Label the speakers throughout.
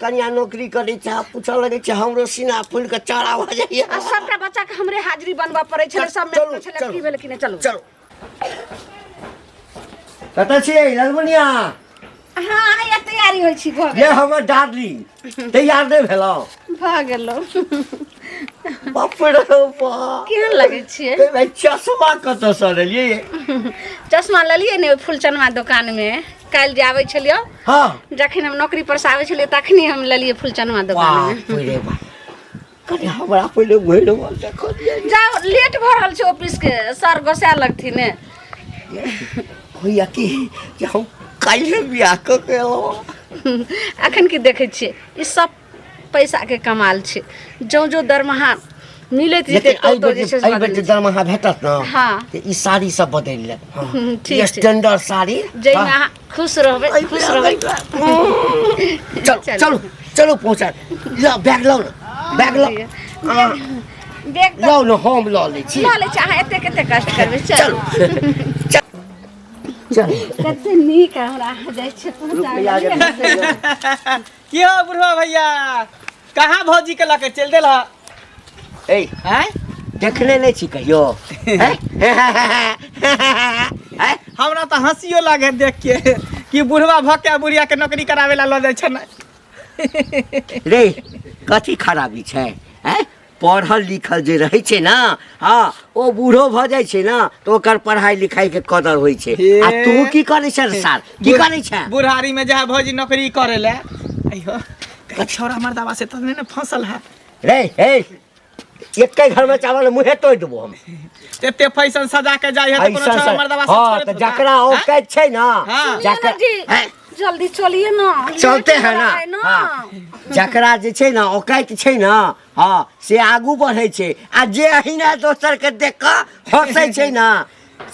Speaker 1: कनिया नौकरी करै छै आ पूछऽ लगै छै हमरो सीना फूलि कऽ चौड़ा भऽ जाइए
Speaker 2: आ सबटा बच्चा के हमरे हाजिरी बनबऽ पड़ै छलै सब
Speaker 1: चलू,
Speaker 2: में छलै
Speaker 1: चलू।
Speaker 2: की भेल की नहि चलू
Speaker 1: चलू कतऽ छियै ललमुनिया
Speaker 2: हाँ आइ तैयारी होइ छी भऽ
Speaker 1: ये
Speaker 2: गेल
Speaker 1: हमर डार्लिंग तैयार नहि भेलहुँ
Speaker 2: भऽ गेलौ
Speaker 1: बाप रे बाप
Speaker 2: केहन लगै छियै
Speaker 1: ए भाई चश्मा कतऽसँ लेलियै
Speaker 2: चश्मा लेलियै ने ओहि फुलचनमा दोकानमे काल्हि जे आबै छलियै
Speaker 1: हँ
Speaker 2: जखन हम नौकरी पर से आबै छलियै तखनी हम लेलियै फुलचनमा दोकानमे
Speaker 1: बाप रे बाप कनि हमरा पहिले घुरि देखो दियै
Speaker 2: जाउ लेट भऽ रहल छै ऑफिसके सर गोसा लगथिन ने
Speaker 1: होइया कि जे हम काल्हि बियाह कऽ के एलहुँ
Speaker 2: अखन की देखै छियै ई सब पैसाके कमाल छै जँ जँ दरमाहा मिलैत जेतै
Speaker 1: लेकिन
Speaker 2: तो
Speaker 1: एहि
Speaker 2: तो
Speaker 1: बेर
Speaker 2: जे छै से
Speaker 1: एहि बेर जे
Speaker 2: बदलि
Speaker 1: दरमाहा भेटत ने
Speaker 2: हँ।
Speaker 1: तऽ ई साड़ी सब बदलि लेब हँ।
Speaker 2: ठीक
Speaker 1: ई
Speaker 2: छै।
Speaker 1: स्टैंडर्ड साड़ी
Speaker 2: जाहिमे
Speaker 1: हँ।
Speaker 2: अहाँ खुश रहबै
Speaker 1: एहि
Speaker 2: खुश
Speaker 1: बेर,
Speaker 2: रहबै
Speaker 1: एहि बेर। चलू
Speaker 2: चलू।
Speaker 1: चलू चलू पहुँचा लऽ बैग लाउ ने बैग लाउ
Speaker 2: बैग बैग तऽ
Speaker 1: लाउ ने हम लऽ लै छी
Speaker 2: लऽ लै छी अहाँ एते कते कष्ट करबै चलू
Speaker 1: चलू चल
Speaker 2: कते नीक हमरा अहाँ जाइ छियै
Speaker 1: रुपैआ के
Speaker 2: पहुँचा
Speaker 3: की हो बुढ़वा भैया कहाँ भौजी के लऽ के चलि देल ह
Speaker 1: ए
Speaker 3: आँय
Speaker 1: देखने नहि छी कहियो हैं? हैं?
Speaker 3: हमरा तऽ हँसियो लागे देख के कि बुढ़वा भऽ के बुढ़िया के नौकरी करावे ला लऽ जाइ छै ने
Speaker 1: रे कथी खराबी छै हैं पढ़ल लिखल जे रहै छै ने हँ ओ बूढ़ो भऽ जाइ छै ने तऽ ओकर पढ़ाइ लिखाइके कदर होइ छै आ तू की करै छै सार की करै छै
Speaker 3: बुढ़ारी में जा भौजी नौकरी करे ले अइयो कहीं छौड़ा मर्दावा से तऽ नहि ने फंसल है
Speaker 1: रे हे एके घर में चावल मुँहे तोड़ि देबो हम
Speaker 3: एते फैशन सजा के जाइ है तऽ कोनो
Speaker 1: ऐसन
Speaker 3: छौड़ा
Speaker 1: से-
Speaker 3: मर्दावा से
Speaker 1: हाँ
Speaker 3: थोड़े
Speaker 1: तऽ
Speaker 3: फंसा।
Speaker 1: जकरा औकात छै ने
Speaker 3: हाँ।
Speaker 1: जकरा
Speaker 2: जी
Speaker 1: हैं?
Speaker 2: जल्दी चलिए ना
Speaker 1: चलते
Speaker 2: लेट
Speaker 1: है
Speaker 2: हो
Speaker 1: ना
Speaker 2: रहा है ना
Speaker 1: हाँ जकरा जे छै ने औकात छै ने हँ से आगू बढ़ै छै आ जे अहिना दोसरके देख कऽ हँसै छै ने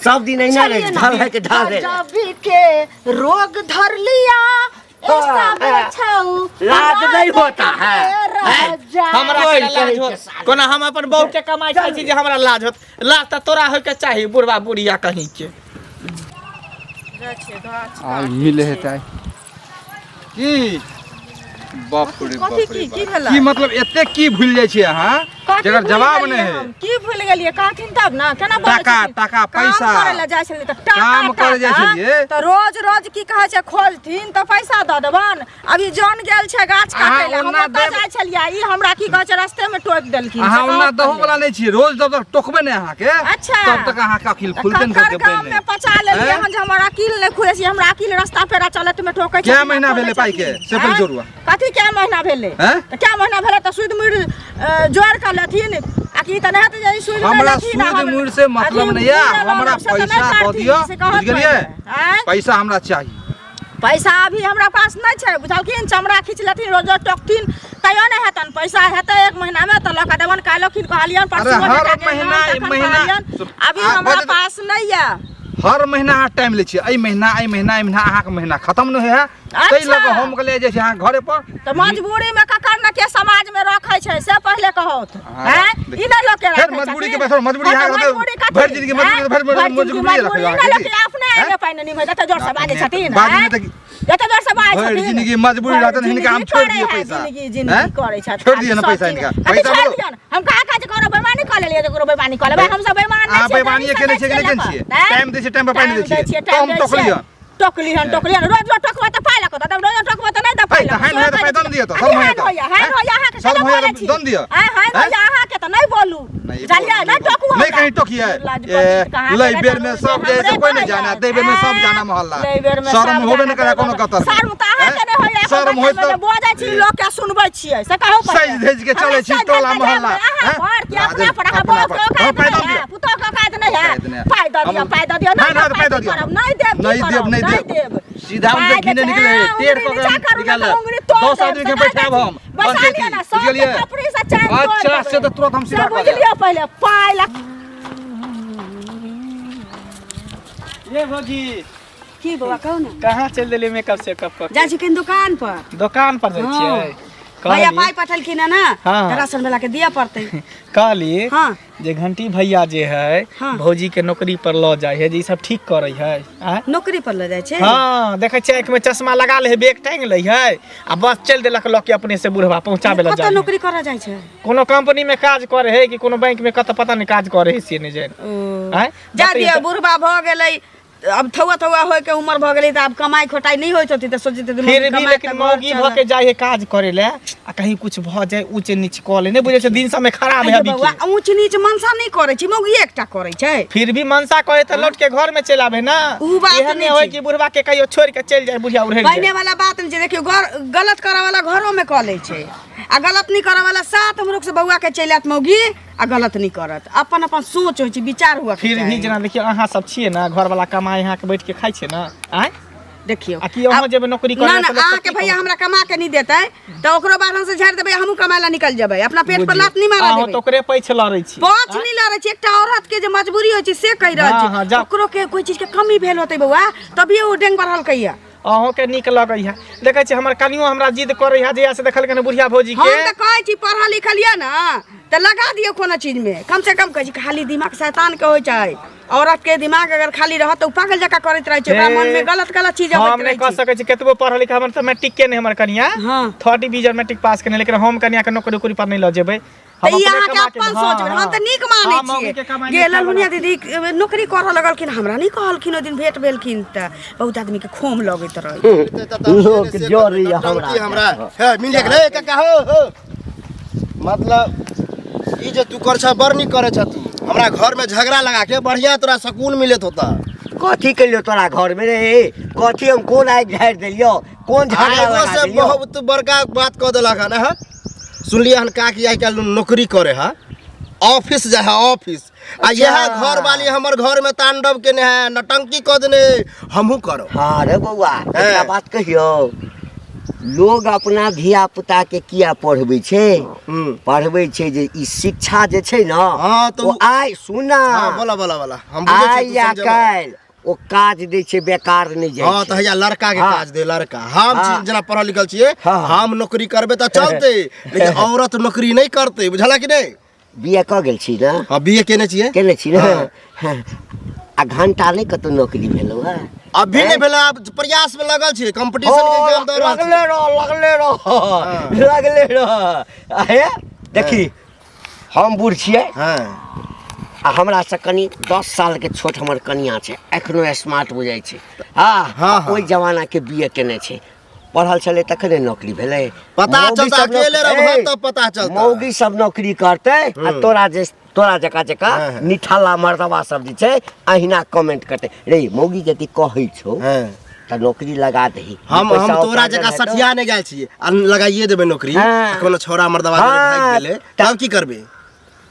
Speaker 1: सब दिन अहिना रहै
Speaker 2: चलिए
Speaker 1: छै,
Speaker 2: ना।
Speaker 1: ढल है के ढल है
Speaker 2: गजब के रोग धर लिया ऐसा
Speaker 1: हाँ, हाँ।
Speaker 2: बिछाऊ
Speaker 1: लाज नहीं होता है, हैं?
Speaker 3: हमरा
Speaker 1: कोइ
Speaker 3: केना लाज
Speaker 1: करै
Speaker 3: होत
Speaker 1: के साले।
Speaker 3: कोना हम अपन बहू के कमाई खाइ छी जे हमरा लाज होत लाज तऽ तोरा होय के चाही बुढ़वा बुढ़िया कहीं के
Speaker 4: आइ मिले हेतै की बाप रे बाप
Speaker 5: कथी
Speaker 4: रे
Speaker 5: की- की
Speaker 4: बाप।
Speaker 5: भेलै?
Speaker 4: की मतलब एते की भूल जाइ छियै अहाँ
Speaker 5: कथी
Speaker 4: जकर
Speaker 5: भूलि
Speaker 4: जवाब
Speaker 5: गेलियै
Speaker 4: नहि है
Speaker 5: हम? की भूलि गेलियै कहथिन तब ने केना बोलै
Speaker 4: टाका,
Speaker 5: छथिन?
Speaker 4: टाका, पैसा।
Speaker 5: काम करै लए जाइ छलियै तऽ टाका
Speaker 4: काम करै जाइ
Speaker 5: टाका,
Speaker 4: छलियै।
Speaker 5: तऽ रोज रोज की कहै छै खोजथिन तऽ पैसा दऽ देबन अभी जन गेल छै गाछ
Speaker 4: अहाँ
Speaker 5: काटै लए हम
Speaker 4: ओना
Speaker 5: ओतऽ
Speaker 4: देब-
Speaker 5: जाइ छलियै ई हमरा की कहै छै रस्ते में टोकि देलखिन
Speaker 4: अहाँ
Speaker 5: से
Speaker 4: ओना
Speaker 5: कहत
Speaker 4: दहु
Speaker 5: पहिले।
Speaker 4: वाला नहि छियै रोज जब तक टोकबै नहि अहाँके
Speaker 5: अच्छा।
Speaker 4: तब तक अहाँके अकिल
Speaker 5: तऽ
Speaker 4: खुलते नहि
Speaker 5: ककर
Speaker 4: देबै
Speaker 5: गाम में
Speaker 4: नहि
Speaker 5: पचा लेलियै
Speaker 4: हैं?
Speaker 5: हन जे हमर अकिल नहि खुलै छै हमरा अकिल रस्ता पेरा चलत में टोकै
Speaker 4: कै
Speaker 5: छथिन,
Speaker 4: महीना
Speaker 5: खोलै
Speaker 4: भेलै पाइ के?
Speaker 5: छथिन।
Speaker 4: से पहिले
Speaker 5: हैं?
Speaker 4: जोड़ू।
Speaker 5: कथी कै महीना भेलै
Speaker 4: हैं?
Speaker 5: तऽ कै महीना भेलै तऽ सूद मुड़ जोड़ कऽ लेथिन आ कि तऽ नहि हेतै जे ई सूद नहि
Speaker 4: हमरा
Speaker 5: लेथिन आ
Speaker 4: सूद
Speaker 5: हम-
Speaker 4: मूड़ से मतलब
Speaker 5: अथी
Speaker 4: नहि यऽ
Speaker 5: मूड़
Speaker 4: हमरा
Speaker 5: से तऽ नहि
Speaker 4: पैसा दऽ
Speaker 5: करथिन,
Speaker 4: दिअ
Speaker 5: से कहत
Speaker 4: बुझि गेलियै
Speaker 5: पहिले। आँय?
Speaker 4: पैसा हमरा चाही
Speaker 5: पैसा अभी हमरा पास नहि छै बुझलखिन चमड़ा खींच लेथिन रोज रोज टोकथिन तैयो नहि हेतन पैसा हेतै एक महीनामे तऽ लऽ कऽ देबन काल्हि खिन कहलियन परसू
Speaker 4: हर
Speaker 5: बेटाके
Speaker 4: महीना-
Speaker 5: तखन
Speaker 4: महीना-
Speaker 5: कहलियन अभी
Speaker 4: आ,
Speaker 5: हमरा
Speaker 4: बजट-
Speaker 5: पास नहि यऽ
Speaker 4: हर महीना अहाँ टाइम लै छियै एहि महीना एहि महीना एहि महीना अहाँके महीना खतम नहि होइ है ताहि लऽ कऽ हम कहलियै जे छै अहाँ घरे पर
Speaker 5: तऽ मजबूरी में ककर न के समाज में रखै छै से पहिले कहौत
Speaker 4: हाँ,
Speaker 5: हैं ई नहि लोक के
Speaker 4: फेर
Speaker 5: रखै
Speaker 4: मजबूरी के
Speaker 5: छथिन।
Speaker 4: बैठल, मजबूरी
Speaker 5: हाँ, तऽ
Speaker 4: अहाँके
Speaker 5: मजबूरी कथी?
Speaker 4: भरि जिंदगी मजबूरी
Speaker 5: हैं?
Speaker 4: भरि
Speaker 5: भरि जिंदगी
Speaker 4: मजबूरी रखै
Speaker 5: मजबूरी
Speaker 4: अहाँके
Speaker 5: नहि लोक
Speaker 4: की?
Speaker 5: के अपने
Speaker 4: हैं?
Speaker 5: आगे पानि नहीं जते जोर से बाजै छथिन
Speaker 4: बाजू
Speaker 5: हैं?
Speaker 4: नहि तऽ
Speaker 5: जते जोर से बाजै
Speaker 4: भरि
Speaker 5: छथिन
Speaker 4: जिंदगी मजबूरी
Speaker 5: भरि
Speaker 4: रहतनि, हिनका हम
Speaker 5: जिंदगी
Speaker 4: छोड़ि दियै
Speaker 5: करै है,
Speaker 4: पैसा।
Speaker 5: जिंदगी जिंदगी
Speaker 4: हैं?
Speaker 5: करै छथि
Speaker 4: छोड़ि दियै ने
Speaker 5: सब
Speaker 4: पैसा
Speaker 5: चीज।
Speaker 4: हिनका।
Speaker 5: अथी
Speaker 4: पैसा
Speaker 5: छोड़ि
Speaker 4: बोलो।
Speaker 5: दियौन। हम कहाँ काज करब बेईमानी कऽ लेलियै जे ककरो बेईमानी कऽ लेबै हम सब बेईमान नहि
Speaker 4: अहाँ
Speaker 5: छियै
Speaker 4: बेईमानिये केने छियै कि नहि केने छियै? टाइम दै छियै, टाइम पर पानि दै छियै।
Speaker 5: टाइम
Speaker 4: तऽ हम
Speaker 5: दै
Speaker 4: टोकलियै।
Speaker 5: छियै टोकली हन टोकली हन रोज रोज टोकबै तऽ पाइ लगत तब रोज रोज टोकबै तऽ नहि दऽ पाइ
Speaker 4: तऽ हानि होइया तऽ पाइ दऽ ने दिअ तऽ, शर्म होइया तऽ।
Speaker 5: होइया हानि होइया अहाँके
Speaker 4: शर्म
Speaker 5: केना
Speaker 4: होइया
Speaker 5: बोलै
Speaker 4: तऽ
Speaker 5: छी
Speaker 4: दऽ ने दिअ।
Speaker 5: आँय हानि
Speaker 4: हैं?
Speaker 5: होइया अहाँके तऽ नहि बोलू
Speaker 4: नहि
Speaker 5: बुझलियै नहि टोकू
Speaker 4: नहि
Speaker 5: हमरा।
Speaker 4: कहीं टोकिए
Speaker 5: लाज
Speaker 4: ए,
Speaker 5: पतित कहाँ
Speaker 4: लै
Speaker 5: के
Speaker 4: बेर में सब जे है से कोई नहीं जाना दै बेर में सब जाना मोहल्ला
Speaker 5: लै बेर में
Speaker 4: शर्म
Speaker 5: सब
Speaker 4: होबे नहीं
Speaker 5: जाना,
Speaker 4: करे कोनो कतर में।
Speaker 5: शर्म तऽ अहाँके नहि होइया
Speaker 4: शर्म होइत
Speaker 5: तऽ
Speaker 4: तऽ
Speaker 5: बजै छी लोक के सुनबै छियै से कहू पहिले।
Speaker 4: सजि धजि के चलै छी
Speaker 5: हमरा सजि
Speaker 4: टोला
Speaker 5: धजि के
Speaker 4: मोहल्ला,
Speaker 5: जायब अहाँ
Speaker 4: हैं?
Speaker 5: पर कि अपना पर अहाँ
Speaker 4: अपना
Speaker 5: बौआ
Speaker 4: पर।
Speaker 5: के औकात
Speaker 4: हाँ, पाइ
Speaker 5: नहि
Speaker 4: दऽ
Speaker 5: है
Speaker 4: दिअ।
Speaker 5: पुतोह के औकात नहि है
Speaker 4: औकात नहि है।
Speaker 5: पाइ दऽ दिअ
Speaker 4: हम-
Speaker 5: पाइ दऽ दिअ
Speaker 4: नहि,
Speaker 5: नहि
Speaker 4: नहि, पाइ दऽ दिअ।
Speaker 5: करब नहि देब की
Speaker 4: नहि देब,
Speaker 5: करब
Speaker 4: नहि
Speaker 5: नहि
Speaker 4: देब।
Speaker 5: देब
Speaker 4: सीधा
Speaker 5: पाइ
Speaker 4: उनके घीने
Speaker 5: दै छै,
Speaker 4: निकले है
Speaker 5: हाँ,
Speaker 4: टेढ़
Speaker 5: उंगली
Speaker 4: कऽ
Speaker 5: नीचा
Speaker 4: के
Speaker 5: करू
Speaker 4: निकाल
Speaker 5: ने तऽ उंगली तोड़
Speaker 4: 10
Speaker 5: देब,
Speaker 4: आदमी के
Speaker 5: से
Speaker 4: बैठाब हम
Speaker 5: बैसा
Speaker 4: पंचायती,
Speaker 5: लिअ ने सबके
Speaker 4: बुझलियै?
Speaker 5: थपड़ी से चैन तोड़
Speaker 4: अच्छा से
Speaker 5: देबै।
Speaker 4: तऽ तुरंत हम
Speaker 5: से
Speaker 4: सीधा कऽ
Speaker 5: बुझि
Speaker 4: देब।
Speaker 5: लिअ पहिले पाइ लए
Speaker 3: ये भौजी
Speaker 2: की बौआ कहू ने
Speaker 3: कहाँ चलि देलियै मेकअप सेकअप कऽ के?
Speaker 2: जाइ छी कनि दोकान पर
Speaker 3: दोकान पर जाइ छियै
Speaker 5: भैया पाइ पठेलखिन हँ ने
Speaker 3: हाँ।
Speaker 5: तऽ राशन वाला के दिअ पड़तै।
Speaker 3: कहली
Speaker 5: हाँ।
Speaker 3: जे घंटी भैया जे है
Speaker 5: हाँ।
Speaker 3: भौजी के नौकरी पर लऽ जाइ है जे ई सब ठीक करै है आँय?
Speaker 5: नौकरी पर लऽ जाइ छै।
Speaker 3: हाँ, देखै छियै आँखि में चश्मा लगा ले है, बैग टांग लै है आ बस चलि देलक लऽ के अपने से बुढ़वा पहुँचाबे लए
Speaker 5: कतऽ
Speaker 3: जाइ है।
Speaker 5: नौकरी करऽ जाइ छै?
Speaker 3: कोनो कंपनी में काज करे है कि कोनो बैंक में, कतऽ पता नहीं काज करे है से नहीं जानि।
Speaker 5: ओ।
Speaker 3: आँय?
Speaker 5: जा
Speaker 3: बतैयौ
Speaker 5: दिअ
Speaker 3: तऽ।
Speaker 5: बुढ़बा भऽ गेलै, अब थौआ थौआ होय के उम्र भऽ गेलै तऽ आब कमाइ खोटाइ नहि होइत होतै तऽ सोचैत हेतै
Speaker 3: फिर
Speaker 5: मम्मी
Speaker 3: भी
Speaker 5: कमाइ
Speaker 3: लेकिन
Speaker 5: तऽ घर
Speaker 3: मौगी भऽ
Speaker 5: चलत।
Speaker 3: के जाइ है काज करे ले आ कहीं कुछ भऽ जाए ऊँच नीच कऽ ले, नहि बुझै छै दिन समय खराब है
Speaker 5: अरे
Speaker 3: अभी
Speaker 5: बौआ
Speaker 3: के।
Speaker 5: ऊँच नीच मनसा नहि करै छै, मौगी एकटा करै छै।
Speaker 3: फिर भी मनसा करे तऽ लौट के घर में चलि आबे ना।
Speaker 5: ऊ बात
Speaker 3: एहन
Speaker 5: नहि
Speaker 3: नहि होय
Speaker 5: छै।
Speaker 3: कि बुढ़वा के कहियो छोड़ि के चलि जाए, बुढ़िया उड़ै
Speaker 5: पहिने वाला बात नहि छै। देखियौ घर गलत करऽ वाला घरो में कऽ लै छै आ गलत नहि करऽ वाला सात मुरुख से बौआ के चलि आयत मौगी आ गलत नहि करत। अपन अपन सोच होइ छै, विचार हुआ के
Speaker 3: फिर भी
Speaker 5: चाही।
Speaker 3: जेना देखियौ अहाँ सब छियै ना, घर वाला कमाए अहाँ के बैठ के खाइ छियै ना, आँय?
Speaker 5: देखियौ
Speaker 3: आ कि अहाँ जेबै नौकरी करे
Speaker 5: ना ना
Speaker 3: तऽ लोक
Speaker 5: अहाँके
Speaker 3: की
Speaker 5: भैया
Speaker 3: कहत?
Speaker 5: हमरा कमा के नहि देतै तऽ ओकरो बाद हमसे झाड़ि देबै, हमहूँ कमाए ला निकल जेबै, अपना पेट पर लात नहि मारऽ
Speaker 3: अहाँ
Speaker 5: देबै।
Speaker 3: तऽ ओकरे पैछ लड़ै छी।
Speaker 5: पाँच नहि लड़ै छी, एकटा औरत के जे मजबूरी होइ छै से कहि रहल
Speaker 3: हाँ, हाँ,
Speaker 5: छी।
Speaker 3: जा।
Speaker 5: ओकरो के कोइ चीज के कमी भेल होतै बौआ तभिए ओ डेंग बढ़लकै या।
Speaker 3: अहूँके नीक लगै है। देखै छी हमर कनियो हमरा जिद करै है जहिया से देखलकै बुढ़िया भौजी के।
Speaker 5: हम तऽ कहै छी पढ़ल लिखल यऽ ने तऽ लगा दियौ कोनो चीज में, कम से कम कहै छी खाली दिमाग शैतान के होइ छै। औरत के दिमाग अगर खाली रहत तऽ ओ पागल जकाँ करैत रहै छै, ओकरा मन में गलत गलत चीज
Speaker 3: हम
Speaker 5: अबैत
Speaker 3: नहि
Speaker 5: रहै
Speaker 3: कह
Speaker 5: छै।
Speaker 3: सकै छी कतबो पढ़ल लिखल, हमर तऽ मैट्रिक के नहि हमर कनिया,
Speaker 5: हाँ।
Speaker 3: थर्ड डिवीजन मैट्रिक पास केने, लेकिन हम कनिया के नौकरी उकरी पर नहि लऽ जेबै।
Speaker 5: तऽ
Speaker 3: हम
Speaker 5: ई
Speaker 3: अपने
Speaker 5: अहाँके
Speaker 3: कमा के-
Speaker 5: अपन सोच भेल, हम तऽ नीक मानै
Speaker 3: हाँ, मौगी
Speaker 5: छियै।
Speaker 3: के कमाइ
Speaker 5: गे
Speaker 3: नहि खाय
Speaker 5: ललमुनिया
Speaker 3: बला।
Speaker 5: दीदी नौकरी करऽ लगलखिन, हमरा नहि कहलखिन, ओहि दिन भेंट भेलखिन तऽ बहुत आदमी के खोम लगैत रहै।
Speaker 1: लोक जरैया हमरा।
Speaker 6: हमरा हे मिल गेलै काका हो हो। मतलब ई जे तू कर छ बड़ नीक करे छ तू, हमरा घर में झगड़ा लगा के बढ़िया तोरा सुकून मिलत होता।
Speaker 1: कथी केलियो तोरा घर में रे? कथी हम कोन आगि झाड़ि देलियो, कोन झगड़ा
Speaker 6: आगो
Speaker 1: लगा
Speaker 6: से
Speaker 1: देलियो?
Speaker 6: बहुत बड़का बात कह देलक हन। हाँ सुनलियै हन का कि आइ काल्हि नौकरी करे है, ऑफिस जाय है ऑफिस, आ यह घर वाली हमर घर में तांडव केने है, नटंकी कऽ देने, हमहूँ करब।
Speaker 1: हाँ रे बौआ, एकटा बात कहियौ, लोग अपना धिया पुता के किया पढ़बै छै? पढ़बै छै जे ई शिक्षा जे छै ने,
Speaker 6: हाँ, तऽ
Speaker 1: ओ आइ सुना,
Speaker 6: हाँ, बोला बोला बोला, हम बुझै छियै,
Speaker 1: आइ
Speaker 6: तू
Speaker 1: या
Speaker 6: समझेबह।
Speaker 1: काल्हि ओ काज दै छै, बेकार नहि जाइ
Speaker 6: हाँ
Speaker 1: छै।
Speaker 6: तऽ हैया लड़का के
Speaker 1: हाँ।
Speaker 6: काज दे लड़का। हम
Speaker 1: हाँ।
Speaker 6: छी जेना पढ़ल लिखल छियै,
Speaker 1: हाँ।
Speaker 6: हम नौकरी करबै तऽ चलतै, लेकिन औरत नौकरी नहि करतै, बुझला कि नहि?
Speaker 1: बीए कऽ गेल छी ने?
Speaker 6: हाँ बीए केने छियै।
Speaker 1: केने छी ने?
Speaker 6: हाँ।
Speaker 1: आ घंटा नहि कतौ नौकरी भेलौ हँ?
Speaker 6: अभी नहि भेलै, आब प्रयास में लगल छियै, कंपटीशन के एग्जाम दऽ रहल
Speaker 1: लगले
Speaker 6: छियै।
Speaker 1: रह, लगले रह, लगले रह। हे देखी हम बूढ़ छियै
Speaker 6: हाँ।
Speaker 1: आ हमरा से कनि 10 साल के छोट हमर कनिया छै, एखनो स्मार्ट बुझाइ छै। हाँ,
Speaker 6: हाँ, हाँ।
Speaker 1: ओहि जमाना के बीए केने छै, पढ़ल छलै तखने नौकरी भेलै।
Speaker 6: पता
Speaker 1: मौगी
Speaker 6: चलता,
Speaker 1: सब
Speaker 6: अकेले रहबह तब पता चलता।
Speaker 1: मौगी सब नौकरी करतै आ तोरा जे तोरा जकाँ जकाँ
Speaker 6: हाँ, हाँ।
Speaker 1: निठाला मर्दबा सब जे छै अहिना कमेंट करतै रे मौगी यदि कहै छौ
Speaker 6: हाँ।
Speaker 1: तऽ नौकरी लगा दही।
Speaker 6: हम
Speaker 1: पैसा
Speaker 6: हम तोरा
Speaker 1: उपार्जन
Speaker 6: जकाँ
Speaker 1: हेतौ।
Speaker 6: सठिया नहि गेल छियै आ लगाइए देबै नौकरी।
Speaker 1: हाँ।
Speaker 6: कोनो छौड़ा मर्दबा जरे
Speaker 1: हाँ,
Speaker 6: भागि गेलै तब की करबै?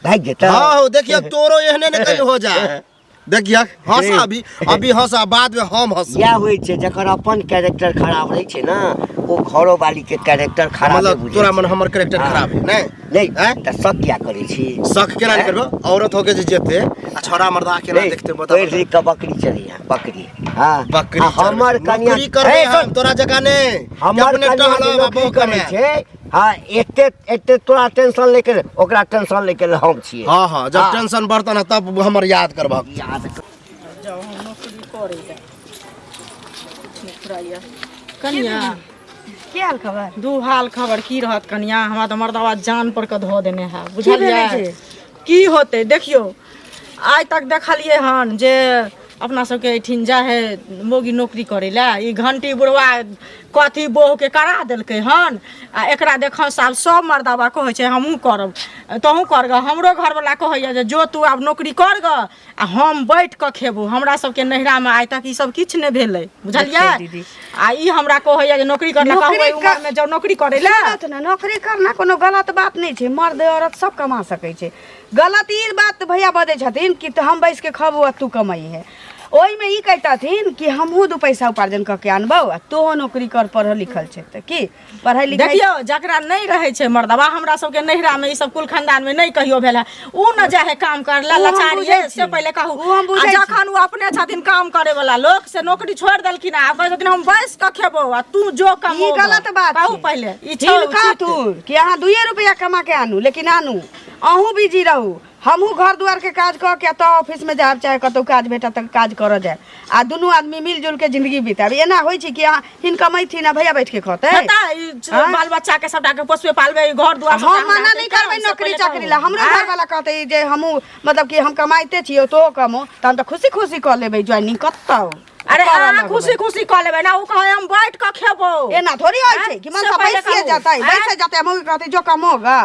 Speaker 1: भागि जेतौ।
Speaker 6: हाँ हो देखिए तोरो एहने ने कहीं हो जाए। देखिए हंस अभी अभी हंस आ बाद में हम हंस।
Speaker 1: इएह होइ छै जकर अपन कैरेक्टर खराब रहै छै ने, ओ घरो वाली के कैरेक्टर खराब
Speaker 6: मतलब तोरा मन हमर कैरेक्टर
Speaker 1: हाँ।
Speaker 6: खराब है नहीं?
Speaker 1: नहीं
Speaker 6: हैं?
Speaker 1: तऽ शक किया करै छी?
Speaker 6: शक केना नहि करबो? औरत होके जे जेते आ छौड़ा मर्दा केना
Speaker 1: नहीं,
Speaker 6: देखते बता।
Speaker 1: पढ़ि लिख कऽ बकरी चढ़िया बकरी। हाँ
Speaker 6: बकरी
Speaker 1: आ हमर
Speaker 6: चरबै।
Speaker 1: कनिया
Speaker 6: नौकरी करबै
Speaker 1: हे,
Speaker 6: हम
Speaker 1: सुन,
Speaker 6: तोरा जकाँ नहि
Speaker 1: हमर
Speaker 6: अपने
Speaker 1: कनिया जे
Speaker 6: टहलब आ
Speaker 1: नौकरी
Speaker 6: बहु
Speaker 1: करै
Speaker 6: कमाएब।
Speaker 1: छै, हाँ एते एते तोरा टेंशन लेके ओकरा टेंशन लेके हम छियै।
Speaker 6: हाँ हाँ जब
Speaker 1: हाँ।
Speaker 6: टेंशन बढ़तौ ने तब हमर याद करबह।
Speaker 1: याद कर।
Speaker 5: जाउ हम नौकरी करै लए फुराइया। कनिया
Speaker 2: की हाल खबर?
Speaker 5: दू हाल खबर की रहत कनिया, हमरा तऽ मर्दवा जान पर के धऽ देने है,
Speaker 2: की
Speaker 5: बुझलियै?
Speaker 2: भेलै से?
Speaker 5: की होतै देखियौ, आइ तक देखलियै हन जे अपना सबके एहिठिन जाइ है मौगी नौकरी करै लए, ई घंटी बुढ़वा कथी बहुके करा देलकै हन आ एकरा देखऽ से आब सब मर्दाबा कहै छै हमहूँ करब तोहूँ कर गऽ। हमरो घरवला कहैया जे जो तू आब नौकरी कर गऽ आ हम बैठ कऽ खेबो। हमरा सबके नैहरामे आइ तक ई सब किछु नहि भेलै, बुझलियै?
Speaker 2: दीदी।
Speaker 5: आ ई हमरा कहैया जे नौकरी कर लए,
Speaker 2: नौकरी
Speaker 5: कहबै उमरमे जाउ नौकरी करै लए।
Speaker 2: सुनत ने, नौकरी करना कोनो गलत बात नहि छै, मर्द औरत सब कमा सकै छै। गलत ई बात भैया बजै छथिन कि हम बैस के खबो आ तू कमाई है।
Speaker 7: ओहिमे ई कहितथिन कि हमहूँ दू पैसा उपार्जन कऽ के आनबौ आ तोहो नौकरी कर, पढ़ल लिखल छै तऽ की पढ़ाई लिखाई।
Speaker 5: देखियौ, जकरा नहि रहै छै मर्दबा, हमरा सबके नैहरा में ई सब कुल खानदान में नहि कहियो भेल है, उ न जाए है काम कर ला,
Speaker 7: उ हम
Speaker 5: लाचारी
Speaker 7: बुझै
Speaker 5: है, से
Speaker 7: छी।
Speaker 5: पहिले कहू।
Speaker 7: उ हम
Speaker 5: आ
Speaker 7: बुझै छी।
Speaker 5: जखन उ अपने छथिन काम करे वाला लोक, से नौकरी छोड़ि देलखिन आ कहै छथिन हम बैस कऽ खेबौ आ तू जो कमो।
Speaker 7: ई गलत बात
Speaker 5: कहू
Speaker 7: छै।
Speaker 5: पहिले ई छौ
Speaker 7: हिनका
Speaker 5: उचित?
Speaker 7: तू कि अहाँ दुइए रुपया कमा के आनू, लेकिन आनू, अहूँ बिजी रहू, हमहूँ घर दुआरके काज कऽ के तऽ ऑफिसमे जायब, चाहे कतहु काज भेटत तऽ काज करऽ जायब, आ दुनू आदमी मिलजुल के जिंदगी बितायब। एना होइ छै कि अहाँ हिन कमैथिन आ भैया बैठ के खतै?
Speaker 5: हेतै ई
Speaker 7: आँय?
Speaker 5: बाल बच्चा के सबटा के पोसबे पालबे, ई घर दुआर सबटा
Speaker 7: हम मना
Speaker 5: हमरा
Speaker 7: नहि
Speaker 5: हेतै,
Speaker 7: करबै
Speaker 5: से
Speaker 7: नौकरी
Speaker 5: पहिले
Speaker 7: चाकरी
Speaker 5: कहू।
Speaker 7: ला। हमरो
Speaker 5: आँय?
Speaker 7: घरवाला कहतै जे हमहूँ मतलब कि हम कमाइते छियै, तो कमो, तऽ हम तऽ खुशी खुशी कऽ लेबै ज्वाइनिंग कतहु।
Speaker 5: अरे
Speaker 7: करऽ
Speaker 5: अहाँ
Speaker 7: लगबै।
Speaker 5: खुशी खुशी कऽ लेबै ना, ओ कहै हम बैठ कऽ खेबौ।
Speaker 7: एना थोड़ी होइ छै कि मन
Speaker 5: से
Speaker 7: से
Speaker 5: पहिले
Speaker 7: बैसिए
Speaker 5: कहू।
Speaker 7: जेतै,
Speaker 5: आँय?
Speaker 7: बैसे जेतै। मौगी कहतै जो कमोगा,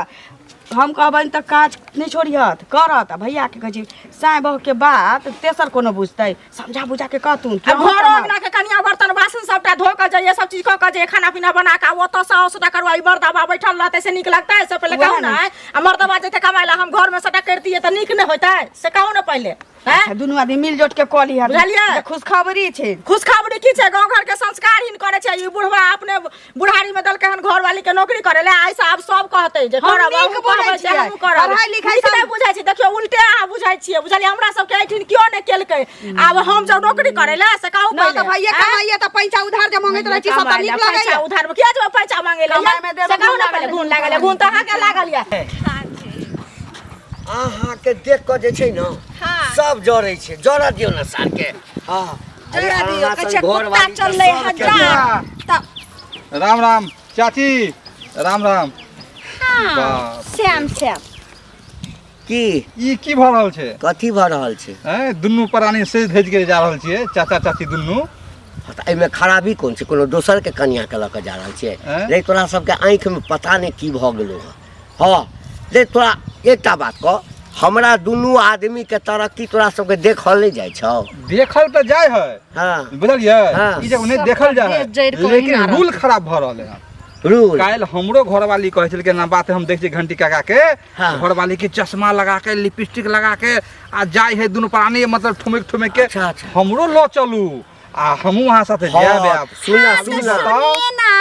Speaker 7: हम कहबनि तऽ काज नहि छोड़िहत, करत। आ भैयाके कहै छी साँय बहुके बात तेसर कोनो बुझतै? समझा बुझा के कहथुन कि
Speaker 5: आ
Speaker 7: अहूँ
Speaker 5: घरो
Speaker 7: कमाउ।
Speaker 5: अंगना के कनिया बर्तन बासन सबटा धो कऽ जइए, सब चीज कऽ कऽ जइए, खाना पीना बना कऽ, ओतऽ सँ सबटा करवा, ई मर्दबा बैठल रहतै से नीक लगतै? से पहिले
Speaker 7: वएह
Speaker 5: कहू ने।
Speaker 7: ने।
Speaker 5: आ मर्दबा जेतै कमाइ लए, हम घर में सबटा करितियै तऽ नीक नहि होइतै? से कहू ने पहिले। हैं?
Speaker 7: अच्छा, दुनू आदमी मिल जोट के कऽ लिहऽ।
Speaker 5: बुझलियै?
Speaker 7: जे खुशखबरी छै।
Speaker 5: खुशखबरी की छै? गाँव घर के संस्कारहीन करे छै ई बुढ़वा। अपने बुढ़ारी में देलकै हन घरवाली के नौकरी करे ले। आइ से आब सब कहतै जे
Speaker 7: हम
Speaker 5: करब,
Speaker 7: नीक
Speaker 5: अहूँ
Speaker 7: बुझै
Speaker 5: कहबै जे
Speaker 7: छियै।
Speaker 5: हमहूँ करब।
Speaker 7: पढ़ाइ लिखाइ
Speaker 5: नीक
Speaker 7: सब-
Speaker 5: नहि बुझै छी, देखियौ उल्टे अहाँ बुझै छियै, बुझलियै? हमरा सबके एहिठिन केओ नहि केलकै, आब हम जब नौकरी करे ले, से कहू
Speaker 7: ना
Speaker 5: पहिले।
Speaker 7: तऽ भैया
Speaker 5: आँय?
Speaker 7: कमाइए तऽ पैसा उधार जे मंगैत रहै छी सब तऽ नीक
Speaker 5: पैसा
Speaker 7: लगैया?
Speaker 5: उधार में किया जेबै पैसा मांगे ले?
Speaker 7: कमाइ मे देबै,
Speaker 5: से कहू
Speaker 7: घून
Speaker 5: ने पहिले।
Speaker 7: लागल।
Speaker 5: घून लागल ये, घून तऽ अहाँके लागल ये।
Speaker 1: अहाँके देख कऽ जे छै ने सब जरै छै। जरऽ दियौ ने सारके। हँ, अरे
Speaker 2: जरा दियौ,
Speaker 1: अहाँ
Speaker 2: कहै
Speaker 1: सन
Speaker 2: छै कुत्ता
Speaker 1: घरवाली तऽ
Speaker 2: चललै
Speaker 1: सबके
Speaker 2: हजार तऽ।
Speaker 4: राम राम चाची, राम राम।
Speaker 2: हाँ,
Speaker 4: बाप।
Speaker 2: श्याम श्याम।
Speaker 1: की
Speaker 4: ई की भऽ रहल छै?
Speaker 1: कथी भऽ रहल छै?
Speaker 4: हैं, दुनू प्राणी से धजि के जा रहल छियै, चाचा चाची दुनू।
Speaker 1: हँ, तऽ एहिमे खराबी कोन छै? कोनो दोसरके कनिआँके लऽ कऽ जा रहल छियै?
Speaker 4: आँय?
Speaker 1: नहि, तोरा सबके आँखिमे पता नहि की भऽ गेलौ हँ। हँ रे, तोरा एकटा बात कह, हमरा दुनू आदमीके तरक्की तोरा सबके देखल नहि जाइ छौ?
Speaker 4: देखल तऽ जाइ है।
Speaker 1: हँ।
Speaker 4: बुझलियै?
Speaker 1: हाँ।
Speaker 4: ई जगह नहि देखल जाइ
Speaker 2: देह जड़ि
Speaker 4: है,
Speaker 2: कऽ
Speaker 4: लेकिन
Speaker 2: ओहिना
Speaker 4: रूल खराब भऽ रहल है।
Speaker 1: रूल?
Speaker 4: काल्हि हमरो घरवाली कहै छलकै ना बात, हम देख छियै घंटी काका के
Speaker 1: हाँ।
Speaker 4: घरवाली के चश्मा लगा के, लिपस्टिक लगा के आ जाइ है दुनू प्राणी, मतलब ठुमकि ठुमकि के।
Speaker 1: अच्छा, अच्छा।
Speaker 4: हमरो लऽ चलू आ हमहूँ अहाँ साथे
Speaker 1: हाँ,
Speaker 4: जायब आब।
Speaker 1: सुना
Speaker 2: हाँ, तो
Speaker 1: सुना।
Speaker 2: सुनिए ना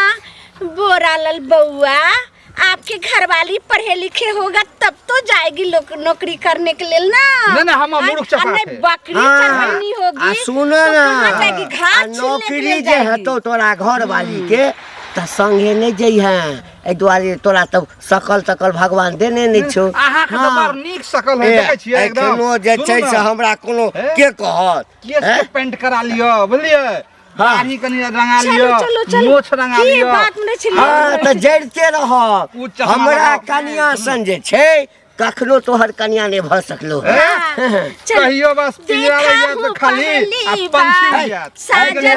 Speaker 2: बोरा लल बउआ, आपके घरवाली पढ़े लिखे होगा तब तो जाएगी लोक नौकरी करने के लिए ना।
Speaker 4: नहीं, नहीं, हम
Speaker 2: हाँ,
Speaker 4: मूर्ख चपाट
Speaker 2: आ नहीं
Speaker 4: है।
Speaker 2: बकरी
Speaker 1: हाँ,
Speaker 2: चरवानी होगी
Speaker 1: आ सुन
Speaker 2: तो
Speaker 1: ना,
Speaker 2: कहाँ जाएगी?
Speaker 1: आ
Speaker 2: घास छीलने के
Speaker 1: नौकरी
Speaker 2: लिए
Speaker 1: जे
Speaker 2: जाएगी।
Speaker 1: हेतौ तोरा घरवाली के तऽ संगे नहि जइहे, एहि दुआरे तोरा तऽ सकल तकल भगवान देने नहि छौ।
Speaker 4: अहाँके तऽ
Speaker 1: हाँ।
Speaker 4: बड़ नीक सकल है,
Speaker 1: ए,
Speaker 4: देखै छियै एकदम।
Speaker 1: एखनो जे
Speaker 4: सुनू
Speaker 1: छै
Speaker 4: ने,
Speaker 1: से हमरा कोनो
Speaker 4: हे?
Speaker 1: के कहत?
Speaker 4: केस
Speaker 1: हैं?
Speaker 4: के पेंट करा लिअ, बुझलियै?
Speaker 1: हाँ।
Speaker 4: दाढ़ी कनि रंगा
Speaker 2: चलू
Speaker 4: लिअ,
Speaker 2: चलू चलू,
Speaker 4: मोछ रंगा
Speaker 2: की
Speaker 4: लिअ।
Speaker 2: बात नहि छलै।
Speaker 1: हाँ तऽ जड़िते रहब।
Speaker 4: उ चश्मा
Speaker 1: हमरा
Speaker 4: लगाउ।
Speaker 1: कनिया सन जे छै कखनो तोहर कनिया नहि भऽ सकलो।
Speaker 2: हाँ, चल।
Speaker 4: कहियो बस पिंजरा
Speaker 2: देखा
Speaker 4: लग जायत
Speaker 2: हूँ
Speaker 4: तऽ खाली आ
Speaker 2: पहली
Speaker 4: पंछी
Speaker 2: बार
Speaker 4: उड़ि जायत।
Speaker 2: साजन
Speaker 4: ए,
Speaker 2: के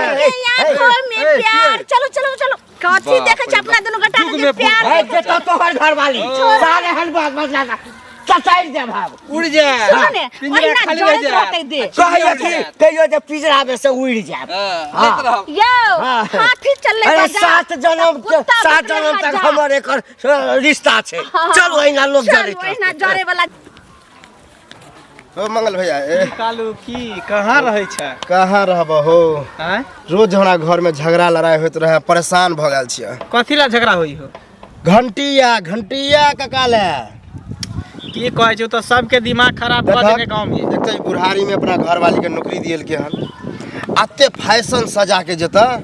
Speaker 2: आंखों में
Speaker 4: ए,
Speaker 2: प्यार।
Speaker 4: के?
Speaker 2: चलो चलो चलो, कथी
Speaker 4: बाप
Speaker 2: देखै
Speaker 4: रे
Speaker 2: छी अपना
Speaker 4: बाप।
Speaker 2: दुनू गोटा
Speaker 4: युग
Speaker 2: के
Speaker 4: में
Speaker 2: प्यार?
Speaker 1: है जेतौ तोहर घरवाली, सारे हन बात बदला चचाइर देब हम।
Speaker 4: उड़ि जायत।
Speaker 2: सुनो ने,
Speaker 4: पिंजरा
Speaker 2: ओहिना
Speaker 4: खाली रहि
Speaker 2: जड़ैत
Speaker 4: जायत।
Speaker 2: रहतै देह।
Speaker 1: कहियो कि कहियो जे पिंजरा में से उड़ि जायब।
Speaker 4: हाँ,
Speaker 1: हाँ।
Speaker 4: लैत रहब।
Speaker 2: यौ,
Speaker 1: हाँ।
Speaker 2: हाथी चललै
Speaker 1: अरे
Speaker 2: बाजार,
Speaker 1: 7 जनम
Speaker 2: कुत्ता
Speaker 1: 7
Speaker 2: बकरी
Speaker 1: जनम तक
Speaker 2: हजार।
Speaker 1: हमर एकर रिश्ता छै।
Speaker 2: हाँ।
Speaker 1: चल, ओहिना लोक
Speaker 2: चल,
Speaker 1: जड़ैत
Speaker 2: ओहिना
Speaker 1: रहतै।
Speaker 2: जड़े वाला।
Speaker 6: हो मंगल भैया, ए।
Speaker 3: कालू, की कहाँ रहै छै?
Speaker 6: कहाँ रहब हो?
Speaker 3: आँय?
Speaker 6: रोज हमरा घर में झगड़ा लड़ाई होइत रहे, परेशान भऽ गेल छियै।
Speaker 3: कथी ला झगड़ा होई हो?
Speaker 6: घंटिया, घंटिया कका ले।
Speaker 3: की कहै छै तऽ सबके दिमाग खराब कऽ देने गाँव में।
Speaker 6: एक तऽ ई बुढ़ारी में अपना घरवाली के नौकरी दिएलकै हन, एते फैशन सजा के जेतऽ,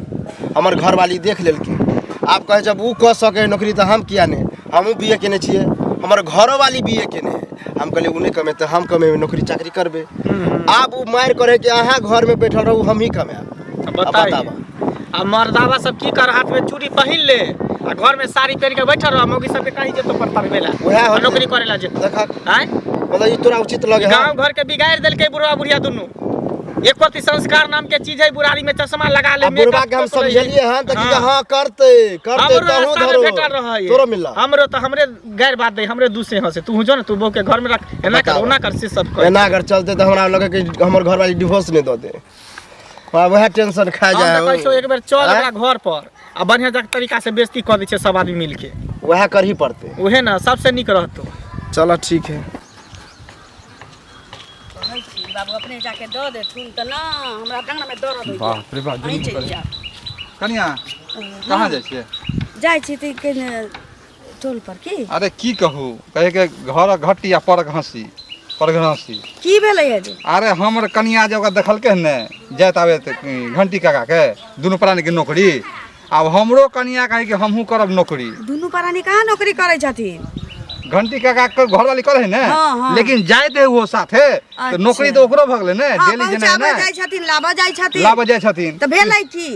Speaker 6: हमर घरवाली देख लेलकै, आब कहै जब उ कऽ सकै है नौकरी तऽ हम किया नहि? हमहूँ बी ए केने छियै, हमर घरोवाली बी ए केने है। हम कहलियै उ नहि कमेतै, हम कमेबै, नौकरी चाकरी करबै। आब उ मारि करै कि अहाँ घरमे बैठल रहू, हमही कमायब।
Speaker 3: अब बताइए।
Speaker 6: बताबऽ।
Speaker 3: आ मर्दावा सब की कर, हाथ में चूड़ी पहिन ले आ घर में साड़ी पहन के बैठल रह, मौगी सबके कहीं जेतो पर पढ़बे ला
Speaker 6: उएह
Speaker 3: आ
Speaker 6: होतै।
Speaker 3: नौकरी करे ला जेतो।
Speaker 6: देखक।
Speaker 3: आँय?
Speaker 6: मतलब ई तोरा उचित लगे है?
Speaker 3: गांव घर के बिगाड़ देलकै बुढ़वा बुढ़िया दुनू। एक प्रति संस्कार नाम के चीज है, बुढ़ारी में चश्मा लगा ले,
Speaker 6: आ बुढ़वा
Speaker 3: मेकअप
Speaker 6: के हम
Speaker 3: कऽ लै।
Speaker 6: समझेलिए हन तऽ की
Speaker 3: हाँ।
Speaker 6: हँ करतै करतै।
Speaker 3: हमरो
Speaker 6: तहूँ
Speaker 3: रास्ता में
Speaker 6: धरो
Speaker 3: भेटल रहै।
Speaker 6: तोरो मिलला।
Speaker 3: हमरो तऽ हमरे गैर बात दे, हमरे दूसे हंसे, तू जो ने तू बहू के घर में रख, एना कर
Speaker 6: बताबऽ।
Speaker 3: ओना कर, से सब कर।
Speaker 6: एना अगर चलते तऽ हमरा लगे कि हमर घरवाली डिवोर्स नहि दऽ दे, हमरा वएह टेंशन खा
Speaker 3: हम
Speaker 6: जाए।
Speaker 3: तऽ कहै छियौ एक बेर चल
Speaker 6: आँय?
Speaker 3: ओकरा घर पर आ बढ़िया जक तरीका से बेइज्जती कऽ दै छियै सब आदमी मिलके।
Speaker 6: वएह करही पड़तै।
Speaker 3: उहे ने सबसे नीक रहतौ।
Speaker 6: चलो ठीक है।
Speaker 7: कहै छी बाबू, अपने जाके दऽ देथुन तऽ ना हमरा डाँड़मे दर्द होइए।
Speaker 4: बाप रे बाप,
Speaker 7: अहीं
Speaker 4: जुलुम
Speaker 7: चलि
Speaker 4: करै।
Speaker 7: जाउ।
Speaker 4: कनिया कहाँ जाइ छियै?
Speaker 7: जाइ छी तऽ कने टोल पर की।
Speaker 4: अरे की कहू, कहे के घर घटी आ पर घसी पर घसी।
Speaker 7: की भेलै जे?
Speaker 4: अरे हमर कनिया जे ओकरा देखलकै हन ने जाइत आबैत घंटी काका के दुनू प्राणी के नौकरी, आब हमरो कनिया कहे कि हमहूँ करब नौकरी।
Speaker 7: दुनू प्राणी कहाँ नौकरी करै छथिन?
Speaker 4: घंटी काका के घरवाली करे है ने,
Speaker 7: हाँ, हाँ।
Speaker 4: लेकिन जाइत है वो साथे तऽ नौकरी तऽ ओकरो भऽ गेलै ने,
Speaker 7: हाँ,
Speaker 4: डेली जेनाइ
Speaker 7: पहुँचाबऽ
Speaker 4: ने
Speaker 7: जाइ छथिन, लाबऽ जाइ छथिन।
Speaker 4: लाबऽ जाइ छथिन।
Speaker 7: तऽ भेलै की?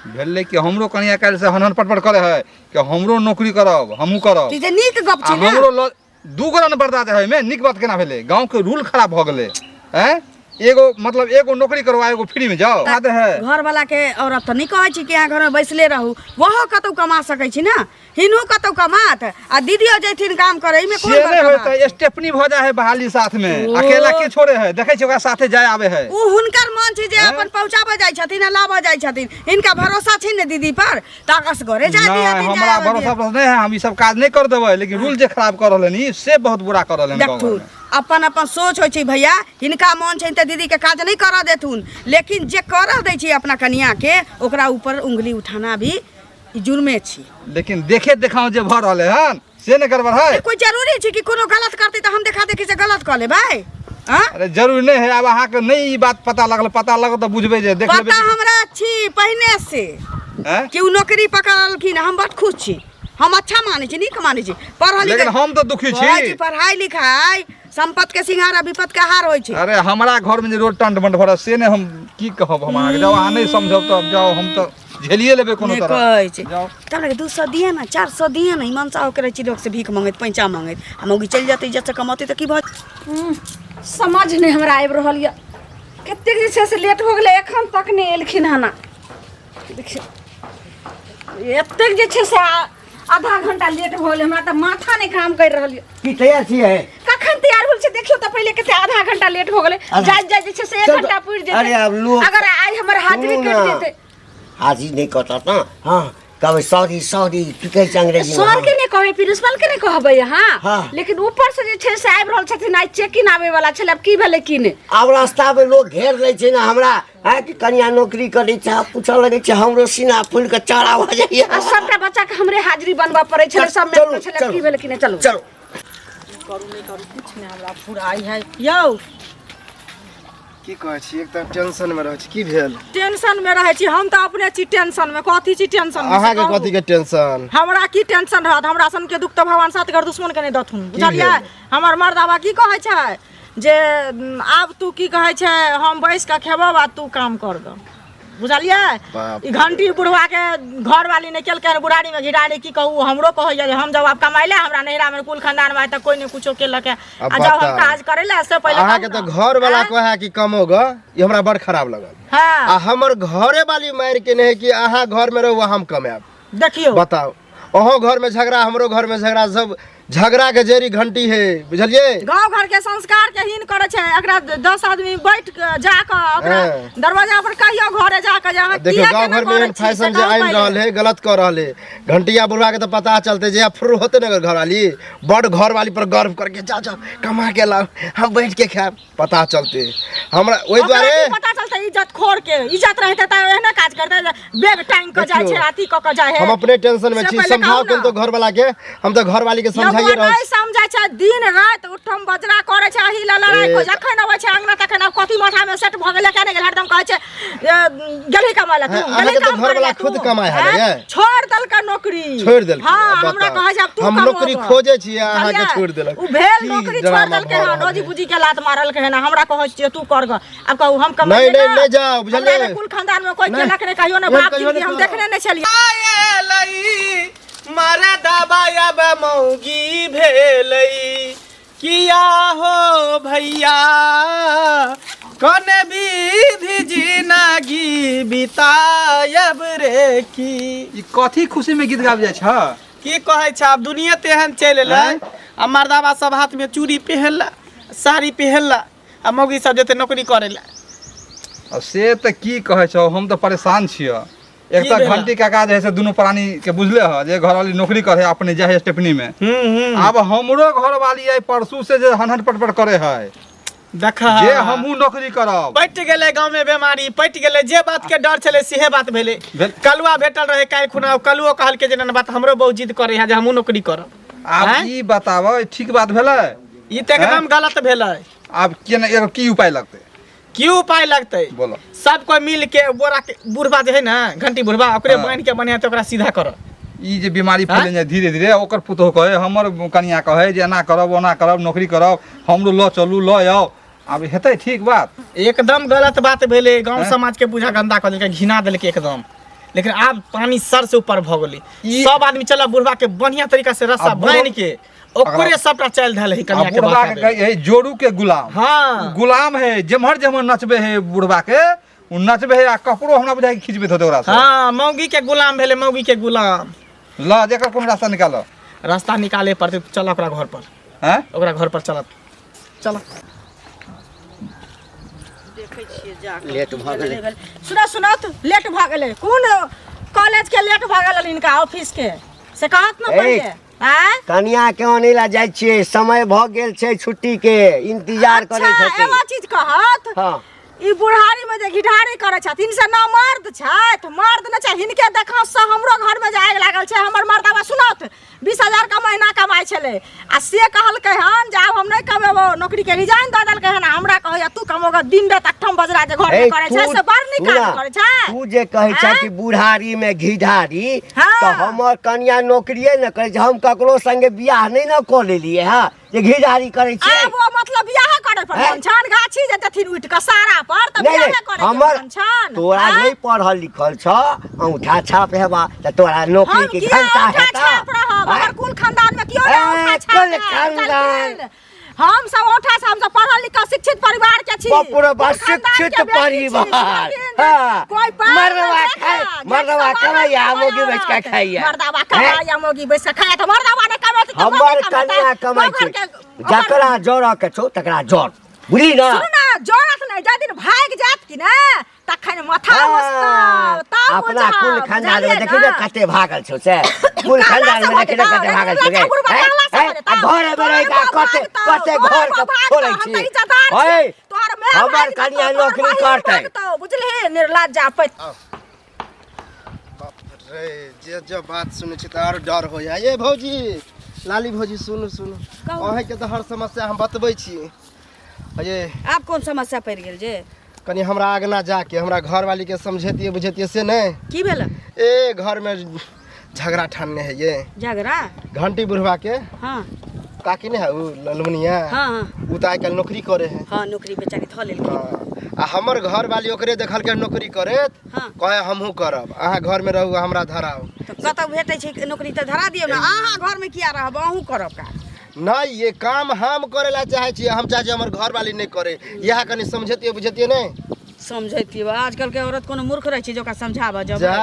Speaker 4: भेलै कि हमरो कनिया काल्हि से हनहन पटपट करे है कि हमरो नौकरी करब, हमहूँ करब।
Speaker 7: ई तऽ नीक गप
Speaker 4: आ
Speaker 7: छै ने।
Speaker 4: हमरो ल दू गोरा ने बर्दाश्त है में, नीक बात केना भेलै? गाँव के रूल खराब भऽ गेलै। हैं, एगो मतलब एगो नौकरी करो आ एगो फ्री में जाओ। बात है
Speaker 7: घर वाला के औरत तऽ नहि कहै छी कि अहाँ घरमे बैसले रहू, वहो कतौ कमा सकै छी ने, हिनू कतौ कमात आ दीदियो जैथिन काम करे, एहिमे कोन
Speaker 4: से नहीं
Speaker 7: बड़का
Speaker 4: होता
Speaker 7: बात
Speaker 4: है,
Speaker 7: छै?
Speaker 4: स्टेपनी भऽ जाइ है बहाली साथ में, अकेला के छोड़े है, देखै छी ओकरा साथे जाय आवे है।
Speaker 7: उ हुनकर मन छै जे अपन पहुँचाबऽ जाइ छथिन आ लाबऽ जाइ छथिन, हिनका भरोसा छै ने दीदी पर, तऽ असगरे जाय
Speaker 4: नहीं,
Speaker 7: दिहथिन, जाय
Speaker 4: हमरा
Speaker 7: आबऽ
Speaker 4: भरोसा
Speaker 7: दिहथिन।
Speaker 4: भरोसा नहीं है, हम ई सब काज नहीं कर देबै, लेकिन रूल जे खराब कर रहल हन से बहुत बुरा कर रहल हन गाँव
Speaker 7: देखथुन
Speaker 4: घरमे।
Speaker 7: अपन अपन सोच होइ छै भैया, हिनका मन छनि तऽ दीदीके काज नहि करऽ देथुन, लेकिन जे करऽ दै छै अपना कनियाके ओकरा ऊपर उंगली उठाना भी ई जुर्मे छी।
Speaker 4: लेकिन देखे देखाव जे भऽ रहल हन से नहि गड़बड़ है।
Speaker 7: कोई जरूरी छै कि कोनो गलत करतै तऽ हम देखा देखी से गलत कऽ लेबै? आँ?
Speaker 4: अरे जरूरी नहीं है, आब अहाँके नहीं ई बात पता लगल, पता लगल तऽ बुझबै जे देख लेबै।
Speaker 7: पता हमरा छी पहिने से
Speaker 4: हैं?
Speaker 7: कि ओ नौकरी पकड़लखिन, हम बड खुश छी, हम अच्छा मानै छी, नीक मानै छी, पढ़ल
Speaker 4: लेकिन
Speaker 7: लिखल
Speaker 4: हम तऽ दुखी छी।
Speaker 7: कहै छी पढ़ाई लिखाई संपत के सिंगार आ विपत के हार होइ छै।
Speaker 4: अरे हमरा घर में जे रोड टंट बंट भरल से नहि हम की कहब, हम अहाँके जाउ, अहाँ नहि समझब तऽ जाउ, हम तऽ झेलिए लेबै कोनो
Speaker 7: नहि
Speaker 4: तरह।
Speaker 7: कहै छै
Speaker 4: जाउ।
Speaker 7: तब लगे 200 दिए ने, 400 दिए ने, मनसा होके रहै छी लोक से भीख मंगैत पैंचा मंगैत, आ मौगी चलि जेतै इज्जत से कमौतै तऽ की भऽ।
Speaker 2: समझ नहि हमरा आबि रहल यऽ, कतेक जे छै से लेट हो गेलै, एखन तक नहि एलखिन हन। देखियौ एतेक जे छै से आधा घंटा लेट भऽ गेलै, हमरा तऽ माथा नहि काम करि रहल यऽ।
Speaker 1: की तैयार छियै?
Speaker 2: कखन तैयार होल छै देखियौ तऽ पहिले, कते आधा घंटा लेट हो गेलै,
Speaker 1: आधा-
Speaker 2: जाइत जाइत जे छै से 1
Speaker 1: चल तऽ-
Speaker 2: घंटा पुरि जेतै।
Speaker 1: अरे आब लोक-
Speaker 2: अगर आइ हमर हाजिरी
Speaker 1: सुनू
Speaker 2: कटि
Speaker 1: ना।
Speaker 2: जेतै।
Speaker 1: हाजिर नहि कटत ने, हँ कहबै सॉरी सॉरी, की कहै छै अंग्रेजी में?
Speaker 2: सर के नहि कहबै, प्रिंसिपल के नहि कहबै अहाँ,
Speaker 1: हाँ।
Speaker 2: लेकिन ऊपर से जे छै से आबि रहल छथिन, आइ चेक इन आबै वाला छलै, आब की भेलै की नहि।
Speaker 1: आब रास्ता में लोग घेर लै छै ने हमरा, है कि कनिया नौकरी करै छै, आब पूछऽ लगै छै, हमरो सीना फूलि कऽ चौड़ा भऽ जाइए।
Speaker 2: आ सबटा बच्चा के हमरे हाजिरी बनबऽ पड़ै छलै, सब
Speaker 1: चलू,
Speaker 2: में छलै,
Speaker 1: चलू।
Speaker 2: की भेलै की नहि, चलू
Speaker 1: चलू।
Speaker 5: करू नहि करू किछु नहि हमरा फुराइ है यौ।
Speaker 6: की कहै छी, एक तऽ टेंशन में रहै छी, की भेल?
Speaker 5: टेंशन में रहै छी हम तऽ अपने छी टेंशन में। कथी छी टेंशन में से
Speaker 6: अहाँके
Speaker 5: कहू।
Speaker 6: कथी के टेंशन?
Speaker 5: हमरा की टेंशन रहत, हमरा सन के दुख तऽ भगवान सात घर दुश्मन के नहि दथुन, बुझलियै?
Speaker 6: भेल?
Speaker 5: हमर मर्दाबा की कहै छै जे आब तू की कहै छै हम बैस कऽ खेबौ आ तू काम कर गऽ, बुझलियै?
Speaker 6: बाप
Speaker 5: ई घंटी बुढ़वा के घरवाली नहि केलकै हन, बुढ़ारी में घिरारी की कहू, हमरो कहैया जे हम जब आब कमाइ ले, हमरा नैहरा में कुल खानदान में आइ तक कोई नहि कुछो केलक है,
Speaker 6: अब
Speaker 5: आ जब हम
Speaker 6: बताउ।
Speaker 5: काज करै ले से पहिले
Speaker 6: अहाँके
Speaker 5: कहू
Speaker 6: तऽ
Speaker 5: ना।
Speaker 6: घर वाला
Speaker 5: आँय?
Speaker 6: कहै कि कमो ग, ई हमरा बड़ खराब लगल।
Speaker 5: हाँ।
Speaker 6: आ हमर घरे वाली मारि के नहि कि अहाँ घर में रहू आ हम कमायब।
Speaker 5: देखियौ।
Speaker 6: बताउ, अहों घर में झगड़ा, हमरो घर में झगड़ा, सब झगड़ा के जड़ी घंटी है, बुझलियै?
Speaker 5: गांव घर के संस्कार के हीन करे छै, एकरा 10 आदमी बैठ के जा के ओकरा
Speaker 6: हाँ।
Speaker 5: दरवाजा पर कहियो घरे जा के जे अहाँ
Speaker 6: देखियौ
Speaker 5: किया
Speaker 6: गांव
Speaker 5: केना
Speaker 6: घर में एहन
Speaker 5: करै छी से
Speaker 6: फैशन जे
Speaker 5: कहू
Speaker 6: आनि
Speaker 5: पहिले।
Speaker 6: रहल है, गलत कऽ रहल है। घंटिया बुढ़वा के तऽ पता चलते जे फुर होते ने घरवाली, बड़ घरवाली पर गर्व करके जा जा कमा के लाओ, हम बैठ के खायब, पता चलते हमरा ओहि
Speaker 5: ओकरा
Speaker 6: दुआरे
Speaker 5: की पता चलते इज्जत खोर के, इज्जत रहते तऽ एहने काज करते, बैग टांग के जाइ छै,
Speaker 6: देखियौ,
Speaker 5: अथी कऽ के जाइ है।
Speaker 6: हम अपने टेंशन में
Speaker 5: से
Speaker 6: छी,
Speaker 5: पहिले
Speaker 6: समझाओ
Speaker 5: कहू
Speaker 6: के तो
Speaker 5: ना।
Speaker 6: घर वाला के, हम तऽ घरवाली के समझाइए
Speaker 5: यौ,
Speaker 6: रहल
Speaker 5: नहि
Speaker 6: छी।
Speaker 5: समझै छै, दिन राति उठम बजरा करै छै, अही लए लड़ाइ
Speaker 6: ए,
Speaker 5: करै छै। जखन अबै छै अंगना तखन आब कथी माथा में सेट भऽ गेलै, केने गेल, हरदम कहै छै, ए, गेलही कमाइ लए तू,
Speaker 6: हाँ,
Speaker 5: गेलही
Speaker 6: अहाँके तऽ
Speaker 5: काम
Speaker 6: घरवाला
Speaker 5: करै लए
Speaker 6: खुद
Speaker 5: तू।
Speaker 6: कमाइ है
Speaker 5: आँय?
Speaker 6: यै।
Speaker 5: छोड़ि देलकै नौकरी।
Speaker 6: छोड़ि देलकै,
Speaker 5: हाँ,
Speaker 6: अब
Speaker 5: हमरा
Speaker 6: बताउ।
Speaker 5: कहै छै आब तू
Speaker 6: हम
Speaker 5: कमाउ
Speaker 6: नौकरी
Speaker 5: गऽ।
Speaker 6: खोजै छियै, अहाँके
Speaker 5: बुझलियै?
Speaker 6: छोड़ि देलक।
Speaker 5: उ भेल
Speaker 6: की
Speaker 5: नौकरी छोड़ि
Speaker 6: ड्रामा
Speaker 5: देलकै
Speaker 6: भऽ
Speaker 5: हन,
Speaker 6: रहल
Speaker 5: रोजी
Speaker 6: है।
Speaker 5: पूंजी के लात मारलकै हन, हमरा कहै छियै तू कर गऽ। आब कहू हम कमाइए
Speaker 6: नहीं, नहीं,
Speaker 5: ना?
Speaker 6: नहीं जाओ, बुझलियै?
Speaker 5: हमरा कुल खानदान में कोई
Speaker 6: नहीं।
Speaker 5: केलक नहीं, कहियो नहीं,
Speaker 6: नहीं,
Speaker 5: बाप
Speaker 6: कहियो
Speaker 5: जिंदगी
Speaker 6: नहीं
Speaker 5: हम
Speaker 6: करब।
Speaker 5: देखने नहीं छलियै।
Speaker 3: आएलै मरदबा अब मौगी भेलै, किया हो भैया कने विधि जिनगी बितायब रे की।
Speaker 4: ई कथी खुशी में गीत गाबि जाइ छ?
Speaker 3: की कहै छै, आब दुनिया तेहन चलि एलै,
Speaker 4: आँय?
Speaker 3: आ मर्दाबा सब हाथ में चूड़ी पहिरला, साड़ी पहिरला, आ मौगी सब जेतै नौकरी करै लए।
Speaker 4: आ से तऽ की कहै छौ, हम तऽ परेशान छियै। एक
Speaker 3: की
Speaker 4: तऽ
Speaker 3: भेला?
Speaker 4: घंटी काका जे है से दुनू प्राणी के बुझले ह जे घरवाली नौकरी करे अपने जाइ है स्टेपनी में। आब हमरो घरवाली आई परसू से जे हनहन पटपट करे है
Speaker 3: देखा
Speaker 4: जे हमहूँ नौकरी करब।
Speaker 3: पटि गेलै गाँव में बीमारी पटि गेलै, जे बात के डर छलै सेहे बात भेलै।
Speaker 4: भेल।
Speaker 3: कलुआ भेटल रहे काल्हि खुना, ओ कलुओ कहलकै जे ना बात हमरो बहुत जिद करे है जे हमहूँ नौकरी करब।
Speaker 4: आब
Speaker 3: आँय?
Speaker 4: ई बताब, ठीक बात भेलै?
Speaker 3: ई तऽ एकदम गलत भेलै।
Speaker 4: आब केना एकर की उपाय लगतै?
Speaker 3: की उपाय लगतै?
Speaker 4: बोलो।
Speaker 3: सब कोई मिल के बोरा के बुढ़बा जे है ना घंटी बुढ़बा, ओकरे
Speaker 4: हाँ।
Speaker 3: बान्हि के बढ़िया से ओकरा सीधा करऽ।
Speaker 4: ई जे बीमारी फैल जाय धीरे धीरे, ओकर पुतोह कहे, हमर कनिया कहे जे एना करब ओना करब नौकरी करब, हमरो लऽ चलू लऽ आउ। आब हेतै ठीक बात?
Speaker 3: एकदम गलत बात भेलै। गाँव
Speaker 4: हैं?
Speaker 3: समाज के बुझा गंदा कऽ देलकै, घिना देलकै एकदम। लेकिन आब पानी सर से ऊपर भऽ गेलै।
Speaker 4: ई-
Speaker 3: सब आदमी चल बुढ़बा के बढ़िया तरीका से रस्सा
Speaker 4: आ बुढ़-
Speaker 3: बान्हि के ओकरे सबटा चालि धल है
Speaker 4: आ
Speaker 3: कनिया के
Speaker 4: बुढ़बा
Speaker 3: बहका
Speaker 4: के
Speaker 3: देल।
Speaker 4: कहे जोरू के गुलाम।
Speaker 3: हाँ।
Speaker 4: गुलाम है, जेम्हर जेम्हर नचबे है बुढ़बा के ओ नचबे है, आ कपड़ो हमरा बुझाइ खिचबे होते ओकरा से।
Speaker 3: हाँ, मौगी के गुलाम भेलै, मौगी के गुलाम।
Speaker 4: ल जेकर कोनो रास्ता निकालो।
Speaker 3: रास्ता निकाले पड़तै। चल ओकरा घर पर।
Speaker 4: हैं?
Speaker 3: ओकरा घर पर चलत, चल।
Speaker 5: देखै छियै जा कऽ।
Speaker 1: लेट भऽ गेलै।
Speaker 5: सुनऽ सुनऽ, लेट भऽ गेलै। कोन कॉलेज के लेट भऽ गेल हिनका ऑफिस के से कहत न
Speaker 1: ए।
Speaker 5: पहिले आँय?
Speaker 1: कनिया के आनै ला जाइ छियै, समय भऽ गेल छै छुट्टी के, इंतजार करै
Speaker 5: अच्छा
Speaker 1: छथिन।
Speaker 5: एगो चीज कहत।
Speaker 1: हाँ।
Speaker 5: ई बुढ़ारी में जे घिढारी करै छथिन से ना मर्द छथि, मर्द नहि छै हिनके। देखा से हमरो घर में जे आगि लागल छै। हमर मर्दाबा सुनत 20,000 के महीना कमाइ छलै आ से कहलकै हन जे आब हम नहि कमेबो, नौकरी के रिजाइन दऽ देलकै हन। आ हमरा कहैया तू कमोगा दिन राति अठम बजरा जे घर में
Speaker 1: ए,
Speaker 5: करै छै
Speaker 1: तू-
Speaker 5: से बड़ नीक काज
Speaker 1: सुना,
Speaker 5: करै छै।
Speaker 1: तू जे कहै छ
Speaker 5: आँय?
Speaker 1: कि बुढ़ारी में घिढारी,
Speaker 5: हाँ।
Speaker 1: तऽ हमर कनिया नौकरिए ने करै छै, हम ककरो संगे बियाह नहि ने कऽ लेलियै हँ जे घिढारी करै छियै।
Speaker 5: आब ओ मतलब बियाह करे पर
Speaker 1: हैं?
Speaker 5: मन छन, गाछी जे देथिन उठि कऽ सारा पर तऽ
Speaker 1: नहीं
Speaker 5: बियाह
Speaker 1: नहीं
Speaker 5: करे के
Speaker 1: हमर
Speaker 5: मन छन।
Speaker 1: तोरा
Speaker 5: आँय?
Speaker 1: नहीं पढ़ल लिखल छ, औंठा छाप हेबा तऽ तोरा नौकरी
Speaker 5: हम
Speaker 1: के
Speaker 5: किया
Speaker 1: घंटा
Speaker 5: औंठा
Speaker 1: हेता।
Speaker 5: छाप रहब?
Speaker 1: आँय?
Speaker 5: हमर कुल खानदान में कियो नहि
Speaker 1: ए,
Speaker 5: औंठा छाप
Speaker 1: कुल
Speaker 5: है,
Speaker 1: खानदान।
Speaker 5: बुझलखिन? हम सब औंठा से, हम सब पढ़ल लिखल शिक्षित परिवार के छी।
Speaker 1: बाप रे बाप,
Speaker 5: कुल खानदान के
Speaker 1: शिक्षित
Speaker 5: बेटी छी,
Speaker 1: परिवार।
Speaker 5: बुझलखिन?
Speaker 1: हाँ।
Speaker 5: कोई पार
Speaker 1: मर्दवा
Speaker 5: नहि
Speaker 1: खाय-
Speaker 5: देखा, जे
Speaker 1: मर्दवा
Speaker 5: सब
Speaker 1: कमाइया,
Speaker 5: मर्दवा
Speaker 1: मौगी बैठ के खाइया।
Speaker 5: मर्दवा कमाइया, मौगी बैठ के खाइया, तऽ मर्दवा नहि कमेतै तऽ
Speaker 1: हमर
Speaker 5: मौगी कमेतै।
Speaker 1: कनिया कमाइ
Speaker 5: गाँव
Speaker 1: छै।
Speaker 5: घरके-
Speaker 1: जकरा जरऽ के छौ तकरा जर, बुझली ना?
Speaker 5: सुनू ना, जरत नहि, जाहि दिन भागि जायत कि ने तखन माथा
Speaker 1: हाँ,
Speaker 5: मस्तब तब
Speaker 1: अपना
Speaker 5: बुझब,
Speaker 1: कुल खानदान में
Speaker 5: बुझलियै
Speaker 1: देखी ना
Speaker 5: ना?
Speaker 1: कते भागल छौ से, कुल
Speaker 5: कहला
Speaker 1: खानदान
Speaker 5: से
Speaker 1: में देखी ना
Speaker 5: भऽ
Speaker 1: कते
Speaker 5: जेतौ,
Speaker 1: भागल छौ गे।
Speaker 5: बुढ़बा
Speaker 1: हैं?
Speaker 5: कहला से
Speaker 1: हैं?
Speaker 5: भऽ जेतौ।
Speaker 1: आ घर में रहि कऽ
Speaker 5: तोहर
Speaker 1: कते
Speaker 5: बाप
Speaker 1: कते
Speaker 5: भागतौ,
Speaker 1: घर के
Speaker 5: तोहर बाप
Speaker 1: छोड़ै
Speaker 5: भागतौ,
Speaker 1: छी।
Speaker 5: हम तऽ इज्जतदार छी।
Speaker 1: है,
Speaker 5: तोहर माय
Speaker 1: हमर
Speaker 5: भागि जेतौ,
Speaker 1: कनिया
Speaker 5: तोहर
Speaker 1: नौकरी
Speaker 5: बहिन
Speaker 1: करतै।
Speaker 5: भागतौ, बुझलिही निर्लज्ज आपैत।
Speaker 6: बाप रे, जे जे बात सुनै छी तऽ आर डर होइया। ये भौजी, लाली भौजी, सुनू सुनू, अहाँके तऽ हर समस्या हम बतबै छी। ये
Speaker 7: आब कोन समस्या पड़ि गेल जे?
Speaker 6: कनि हमरा आगना जाके हमरा घरवालीके समझेतियै बुझेतियै से नहि।
Speaker 7: की भेल?
Speaker 6: ए घरमे झगड़ा ठानने है ये।
Speaker 7: झगड़ा?
Speaker 6: घंटी बुढ़वा के।
Speaker 7: हाँ।
Speaker 6: काकी नहीं है उ ललमुनिया?
Speaker 7: हाँ, हाँ।
Speaker 6: उ तऽ आइ काल्हि नौकरी करे है।
Speaker 7: हाँ, नौकरी बेचारी धऽ लेलखिन।
Speaker 6: हाँ। आ हमर घरवाली ओकरे देखलकै नौकरी करैत,
Speaker 7: हाँ।
Speaker 6: कहे हमहूँ करब, अहाँ घरमे रहू हमरा धराउ।
Speaker 7: तऽ कतौ भेटै छै नौकरी तऽ धरा दियौ ने, अहाँ घरमे किया रहब, अहूँ करब काज।
Speaker 6: नहीं, ये काम हम करे ला चाहे छी, हम चाहे छी हमर घरवाली नहीं करे। इएह कनि समझेतियै बुझेतियै नहि?
Speaker 7: समझैतियै, आजकल के औरत कोनो मूर्ख रहै छै जे ओकरा समझाबऽ जब
Speaker 6: जा।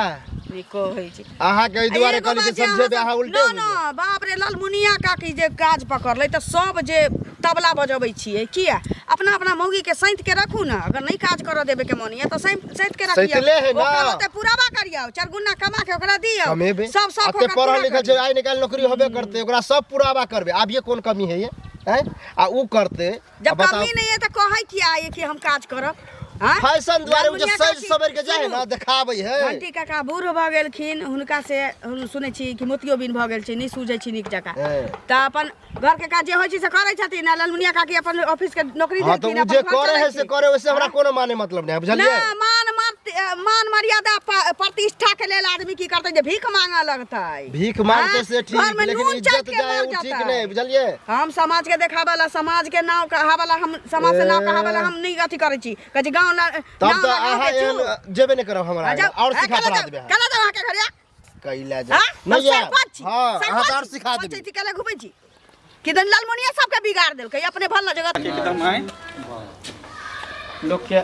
Speaker 7: नहि कहै छै।
Speaker 6: अहाँके एहि दुआरे
Speaker 7: एगो
Speaker 6: कहली
Speaker 7: बात
Speaker 6: जे
Speaker 7: जे
Speaker 6: समझेबै,
Speaker 7: अहाँ
Speaker 6: अहाँ
Speaker 7: सब-
Speaker 6: उल्टे
Speaker 7: न न, बाप रे, ललमुनिया काकी जे काज पकड़लै तऽ सब जे तबला बजबै छियै किया? अपना अपना मौगी के सैंत के रखू ने, अगर नहीं काज करऽ देबे के मन यऽ तऽ सैंत के रखियौ।
Speaker 6: सैंतले है ना।
Speaker 7: ओकर ओते पुराबा करियौ, चारि गुना कमा के ओकरा दियौ।
Speaker 6: कमेबे।
Speaker 7: सब शौक
Speaker 6: एते
Speaker 7: ओकर
Speaker 6: पढ़ल
Speaker 7: पूरा
Speaker 6: लिखल छै,
Speaker 7: करियौ।
Speaker 6: आइ निकालि नौकरी होबे करतै, ओकरा सब पुराबा करबै। आब ये कोन कमी है ये हैं? आ उ करतै
Speaker 7: जब
Speaker 6: आ बताउ
Speaker 7: कमी नहीं है तऽ कहै किया है कि हम काज करब? हाँ?
Speaker 6: फैशन दुआरे उ जे
Speaker 7: ललमुनिया
Speaker 6: सज
Speaker 7: काकी,
Speaker 6: सवर के जाइ है ना
Speaker 7: सुनू।
Speaker 6: देखाबै है।
Speaker 7: घंटी काका बूढ़ भऽ गेलखिन, हुनका से हम सुनै छी कि मोतियो बिन भऽ गेल छै, नहि सूझै छै नीक जकाँ,
Speaker 6: हैं।
Speaker 7: तऽ अपन घर के काज जे होइ छै से करै छथिन आ ललमुनिया काकी अपन ऑफिस के नौकरी
Speaker 6: हाँ तऽ
Speaker 7: देलखिन,
Speaker 6: उ
Speaker 7: अपन
Speaker 6: जे
Speaker 7: घर
Speaker 6: करे
Speaker 7: चलै
Speaker 6: है से
Speaker 7: छै।
Speaker 6: करे, ओइसे हमरा कोनो माने मतलब नहीं है, बुझलियै?
Speaker 7: ना, मान मर्यादा प्रतिष्ठा के लेल आदमी की करतै जे भीख मांगऽ लगतै।
Speaker 6: भीख मांगते
Speaker 7: हाँ?
Speaker 6: से ठीक,
Speaker 7: घर में
Speaker 6: लेकिन
Speaker 7: नून
Speaker 6: इज्जत
Speaker 7: चाटि के
Speaker 6: जाए
Speaker 7: मर
Speaker 6: उ ठीक
Speaker 7: जेतै।
Speaker 6: नहीं, बुझलियै?
Speaker 7: हम समाज के देखाबै ला, समाज के नाव कहाबै ला, हम समाज से नाव कहाबै ला हम नहीं अथी करै छी। कहै छी गाँव ला
Speaker 6: तब
Speaker 7: नाव
Speaker 6: तऽ
Speaker 7: ला गाँव
Speaker 6: अहाँ
Speaker 7: के
Speaker 6: एहन
Speaker 7: चूर।
Speaker 6: जेबे नहीं करब हमरा
Speaker 7: आ जाउ,
Speaker 6: और
Speaker 7: ए,
Speaker 6: सिखा
Speaker 7: केला
Speaker 6: पढ़ा
Speaker 7: जाउ,
Speaker 6: देबै अहाँ।
Speaker 7: केला जाउ अहाँके घरे?
Speaker 6: कैला जा
Speaker 7: हाँ? हम
Speaker 6: नहीं आयब।
Speaker 7: सरपंच छी,
Speaker 6: हाँ, अहाँ
Speaker 7: सरपंच
Speaker 6: तऽ और
Speaker 7: छी।
Speaker 6: सिखा देबै।
Speaker 7: पंचायती केला घुमै छी किदन लालमुनिया सबके बिगाड़ देलकै, अपने भल न जगत।
Speaker 3: एकदम आइ लोग के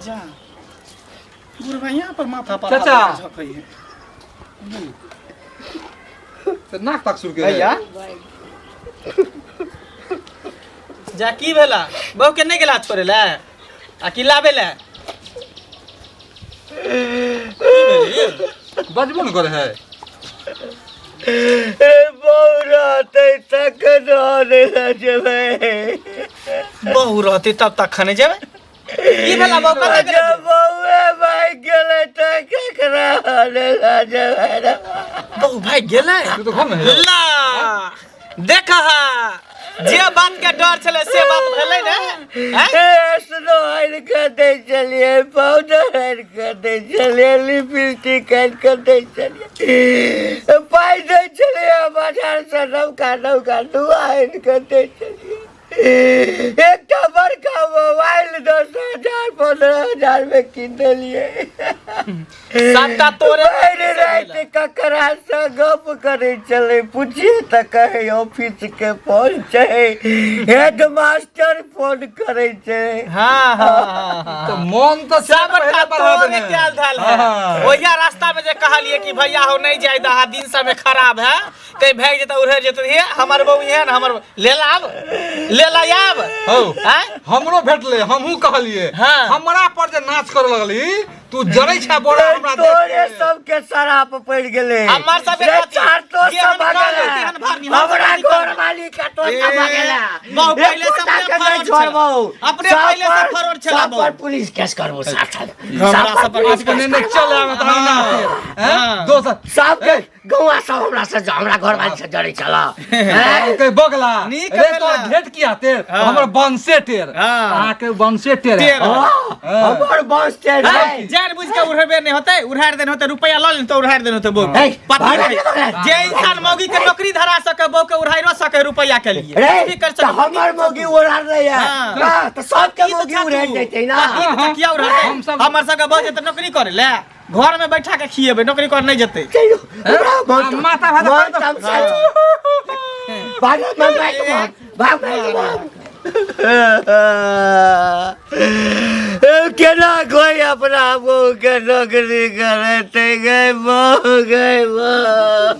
Speaker 3: जा बुढ़बा यहाँ पर माथा पर
Speaker 4: चाचा।
Speaker 3: हाथ झपै है।
Speaker 4: तऽ नाक ताक सुरके
Speaker 3: भैया जा की भेला बहू के नहीं गेला छोड़े ला आ की लाबे ला?
Speaker 4: बजबो ने करे है।
Speaker 1: ए बौरा। रहतै तखन आनै लए जेबै।
Speaker 3: बहू रहतै तब तखन जेबै। की भेला बहू कतऽ गेलै?
Speaker 1: जब बौए भागि गेलै तऽ केकरा आनै लए जेबै रे?
Speaker 3: बहू भागि गेलै?
Speaker 4: तू तऽ घरमे हेबे।
Speaker 3: ला देख हा, जे बात के डर छलै से बात भेलै ने, आँय?
Speaker 1: ए, स्नो आनि कऽ दै छलियै, पाउडर आनि कऽ दै छलियै, लिपस्टिक आनि कऽ दै छलियै, पाइ दै छलियै, बाजारसँ नवका नवका नुआ आनि कऽ दै छलियै। एकटा बड़का मोबाइल 10,000 15,000 मे कीन देलियै।
Speaker 3: सबटा तोरे
Speaker 1: भरि राति ककरासँ गप करै छलै पुछिए तऽ कहै ऑफिस के फोन छै, हेड मास्टर फोन करै छै।
Speaker 3: हाँ हाँ हाँ, हाँ।
Speaker 4: तऽ मोन तऽ
Speaker 3: सबटा
Speaker 4: पहिले बढ़ा
Speaker 3: तोरे
Speaker 4: देने।
Speaker 3: कैल धैल है।
Speaker 4: हाँ।
Speaker 3: ओहिया रास्ता में जे कहलिए कि भैया हो नहीं जाय दहा, दिन समय खराब है, कहीं भागि जेतै उड़ै जेतै, हे हमर बहू एहन हमर ले लाब ले ला आब।
Speaker 4: हौ।
Speaker 3: आँय?
Speaker 4: हमरो भेटलै, हमहूँ कहलिए।
Speaker 3: हाँ।
Speaker 4: हमरा पर जे नाच करे लगली, तू जरै छै बड़ा हमरा देख
Speaker 1: तोरे
Speaker 4: के।
Speaker 1: सबके शराप पड़ि गेलै।
Speaker 3: हमर सबके
Speaker 1: रे
Speaker 3: कथी?
Speaker 1: चार तो
Speaker 3: जेहन
Speaker 1: सब भगल
Speaker 3: कहलहुँ तेहन भरनी, हम
Speaker 1: हमरा
Speaker 3: सब की
Speaker 1: घर
Speaker 3: करबै?
Speaker 1: वाली के तो सब भगल।
Speaker 3: बहु पहिले से
Speaker 1: एकोटा
Speaker 3: अपने
Speaker 1: के नहि
Speaker 3: फरौर छला।
Speaker 1: छोड़बौ।
Speaker 3: अपने
Speaker 1: सब
Speaker 3: पहिले से
Speaker 1: पर-
Speaker 3: फरौर छला
Speaker 1: सब
Speaker 3: बहु।
Speaker 1: पर पुलिस केस करबौ साथ।
Speaker 3: हमरा
Speaker 1: सब
Speaker 3: सब
Speaker 1: पर
Speaker 3: पर
Speaker 1: पुलिस
Speaker 4: के
Speaker 1: केस
Speaker 4: ने चल आवे त ना हैं दोसर
Speaker 1: सबके गौआ सब हमरा से हमरा घर वाली से जड़ै छल। हैं?
Speaker 4: के बगला
Speaker 3: नीक
Speaker 4: रे
Speaker 3: भेला।
Speaker 4: तोर घेट किया टेर?
Speaker 3: हाँ।
Speaker 4: हमर बंसे टेर।
Speaker 3: हाँ।
Speaker 4: अहाँ के बंसे टेर।
Speaker 3: टेर।
Speaker 1: हाँ, हमर बस टेर है।
Speaker 3: जान बुझ के उड़ेबे नहीं होते, उड़ार देने होते, रुपया ल लेने तो उड़ार देने होते बहू।
Speaker 1: हे,
Speaker 3: पति
Speaker 1: भागल
Speaker 3: है।
Speaker 1: के बगल।
Speaker 3: जे इंसान मौगी के नौकरी धरा सके, बहू के उड़ाइरो सके रुपया के लिए।
Speaker 1: रे,
Speaker 3: कुछ भी कर
Speaker 1: तऽ
Speaker 3: सके।
Speaker 1: हमर मौगी उड़ा रहे है।
Speaker 3: हाँ।
Speaker 1: हाँ, तऽ सबके
Speaker 3: ई तऽ
Speaker 1: मौगी
Speaker 3: छा
Speaker 1: उड़ाइ
Speaker 3: तू।
Speaker 1: जेतै ना।
Speaker 3: पति तऽ किया उड़ाते?
Speaker 4: हम सब-
Speaker 3: हमर सबके बहू जेतै नौकरी करे ले, घर में बैठा के खिएबै, नौकरी कर नहीं जेतै।
Speaker 1: चलू, हमरा मन
Speaker 4: माथा भात
Speaker 1: मन तमसा भाग, भाग, भाग, भाग, भाग, भाग। केना कोई अपना बहू के नौकरी करेते गए बहू, गए बहू।